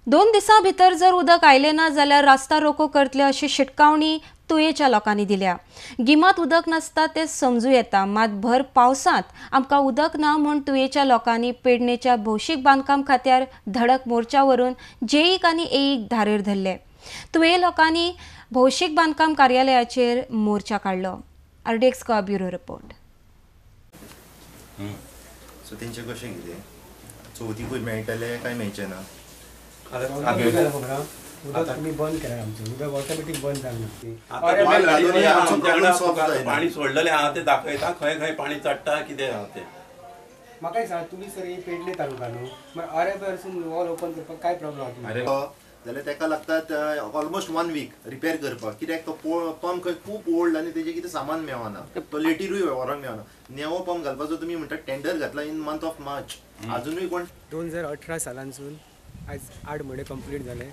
2 दिसां भितर जर उदक आयलें ना जाल्यार रास्ता रोको करतले अशी शिटकावणी तुयेच्या लोकांनी दिल्या। गिमांत उदक नासता तें समजू येता, मात भर पावसांत आमकां उदक ना म्हूण तुयेच्या लोकांनी पेडणेच्या भौशीक बांदकाम खात्यार धडक मोर्चा व्हरून जेईक आनी एईक धारेर धरले। तुये लोकांनी भौशीक बांदकाम कार्यालयाचेर मोर्चा काडलो। RDX Goa bureau report. So तेंचे कशें कितें चवथीकूय मेळटलें काय मेळचें ना? उदक तुमी बंद केला आमचें, उदक ऑटोमॅटीक बंद जालें। पाणी सोडलेलें आहा तें दाखयता खंय खंय पाणी चडटा कितें आहा तें। म्हाका एक सांग, तुमी सर पेडणे तालुका न्हू, मागीर आरे वॉल ओपन करपाक काय प्रॉब्लम आहा? जाल्यार ताका लागतात ऑलमोस्ट 1 वीक रिपेर करपाक, कित्याक तो पंप खंय खूब ओल्ड आनी तेजें कितें सामान मेळना, तो लेटीरूय व्हरोंक मेळना। नेवो पंप घालपाचो तुमी म्हणटा टेंडर घातला इन मंथ ऑफ मार्च, आजुनूय कोण 2018 सालांसून आयज 8 म्हयने कंप्लीट जाले,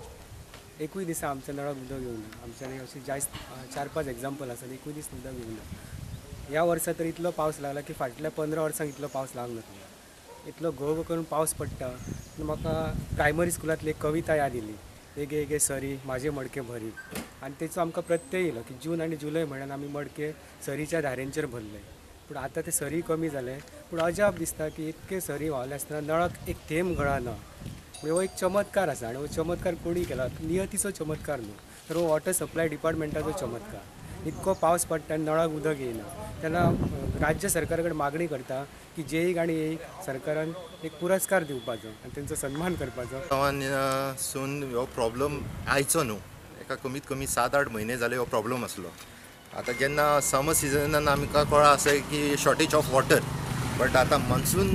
एकूय दिसा आमच्या नळाक उदक येवना। आमच्यानी अशें जायत 4-5 एग्जाम्पल आसात, एकूय दीस उदक येवना। ह्या वर्सा तर इतलो पावस लागला की फाटल्या 15 वर्सांक इतलो पावस लागना। इतलो घोव करून पावस पडटा। म्हाका प्रायमरी स्कुलांतली एक कविता याद येयली, एगे एगे सरी माझे मडके भरी, आनी तेचो आमकां प्रत्यय येयलो की जून आनी जुलय म्हयन्यान आमी मडके सरीच्या धारेंचेर भरले। पूण आतां ते सरी कमी जाले, पूण अजाप दिसता की इतके सरी व्हांवले आसतना नळाक एक थेंब गळना। म्हणजे हो एक चमत्कार आसा आनी हो चमत्कार कोणी केला, नियतीचो चमत्कार न्हू, तर हो वॉटर सप्लाय डिपार्टमेंटाचो चमत्कार। इतको पावस पडटा आनी नळाक उदक येयना तेन्ना राज्य सरकारा कडेन मागणी करता की जेईक आनी एईक सरकारान एक पुरस्कार दिवपाचो आनी तेंचो सन्मान करपाचो। गांवान सून हो प्रॉब्लम आयचो न्हू, एका कमीत कमी 7-8 म्हयने जाले हो प्रॉब्लम आसलो। आतां जेन्ना समर सिजनान आमकां कळ्ळां आसा की शॉर्टेज ऑफ वॉटर, बट आतां मॉन्सून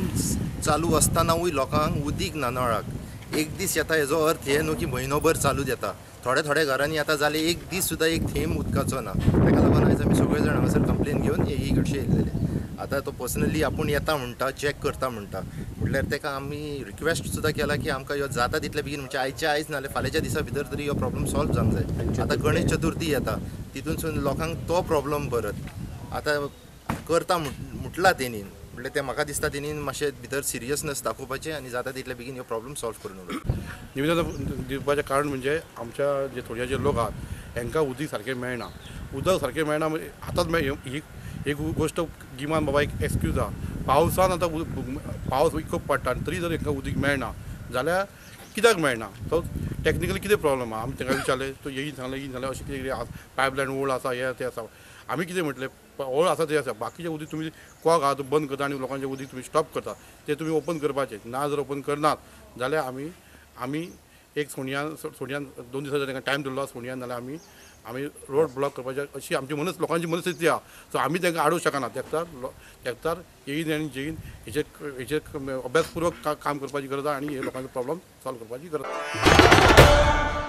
चालू आसतनावूय लोकांक उदीक ना नळाक। एक दीस येता हेजो अर्थ हे न्हू की म्हयनोभर चालूच येता, थोड्या थोड्या घरांनी आतां जालें एक दीस सुद्दां एक थेंब उदकाचो ना। ताका लागून आयज आमी सगळे जाण हांगासर कंप्लेन घेवन एई कडचे येयल्ले। आतां तो पर्सनली आपूण येता म्हणटा, चॅक करता म्हणटा, म्हटल्यार ताका आमी रिक्वेस्ट सुद्दां केला की आमकां ह्यो जाता तितले बेगीन, म्हणजे आयच्या आयज नाल्यार फाल्यांच्या दिसा भितर तरी हो प्रॉब्लम सॉल्व जावंक जाय। आतां गणेश चतुर्थी येता, तितूनसून लोकांक तो प्रॉब्लम परत आतां करता म्हटलां तेणीन, म्हटल्यार तें म्हाका दिसता तेणीन मातशें भितर सिरियसनेस दाखोवपाचें आनी जाता तितले बेगीन ह्यो प्रॉब्लम सॉल्व करून उडोवप। निवेदन दिवपाचें कारण म्हणजे आमच्या जे थोडे जे लोक आहात हांकां उदीक सारकें मेळना, उदक सारकें मेळना म्हणजे आतांच ही एक गोश्ट गिमान बाबा एक एक्सक्यूज आहा, पावसान आतां पावस इतको पडटा आनी तरी जर हांकां उदीक मेळना जाल्यार कित्याक मेळना, सो टॅक्निकली कितें प्रॉब्लम आहा आमी तांकां विचारलें, तो येईन सांगलें येईन सांगलें अशें कितें कितें पायपलायन ओल्ड आसा हें तें आसा। आमी कितें म्हटलें ओल्ड आसा तें आसा, बाकीचें उदीक तुमी कॉक आहा तो बंद करता आनी लोकांचें उदीक तुमी स्टॉप करता, तें तुमी ओपन करपाचें ना, जर ओपन करनात जाल्यार आमी आमी एक सोणयान सोणयान 2 दिसांचो तांकां टायम दिल्लो आसा, सोणयान जाल्यार आमी आमी रोड ब्लॉक करपाचें अशी आमची मनस लोकांची मनस्थिती आहा। सो आमी तांकां आडोवंक शकना, तेका येईन आनी जेईन हेचेर अभ्यासपूर्वक काम करपाची गरज आहा आनी हे लोकांचो प्रॉब्लम सॉल्व करपाची गरज आहा।